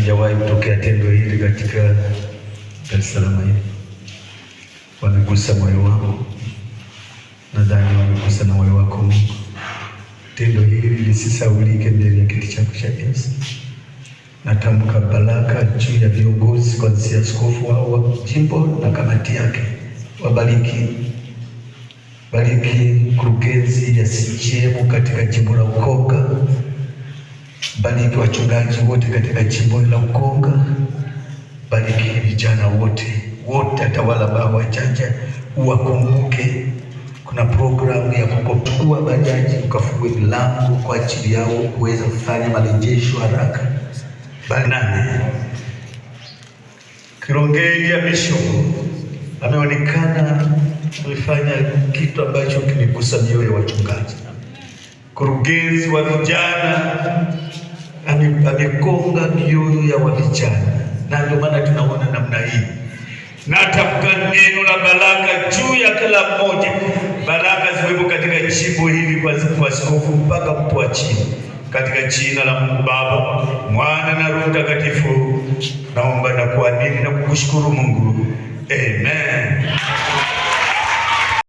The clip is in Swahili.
Halijawahi kutokea tendo hili katika Dar es Salaam hii. Wamegusa moyo wangu, nadhani wamegusa na moyo wako Mungu. Tendo hili lisisaulike mbele ya kiti chako cha enzi. Natamka baraka juu ya viongozi kuanzia askofu wao wa jimbo na kamati yake, wabariki bariki mkurugenzi ya CCM katika jimbo la Ukonga, bariki wachungaji wote katika jimbo la Ukonga, bariki vijana wote wote, hata wale ambao wajanja uwakumbuke. Kuna programu ya kukopa bajaji ukafungue milango kwa ajili yao kuweza kufanya marejesho haraka. Nane Kilongeja Bishop ameonekana amefanya kitu ambacho kimegusa mioyo ya wachungaji. Mkurugenzi wa vijana amekonga mioyo ya wavijana, na ndio maana tunaona namna hii. Natamka neno la baraka juu ya kila mmoja, baraka ziwepo katika jimbo hili kwa askofu mpaka mtu wa chini, katika jina la Mungu Baba, Mwana na Roho Mtakatifu, naomba na kuamini na kukushukuru Mungu, amen.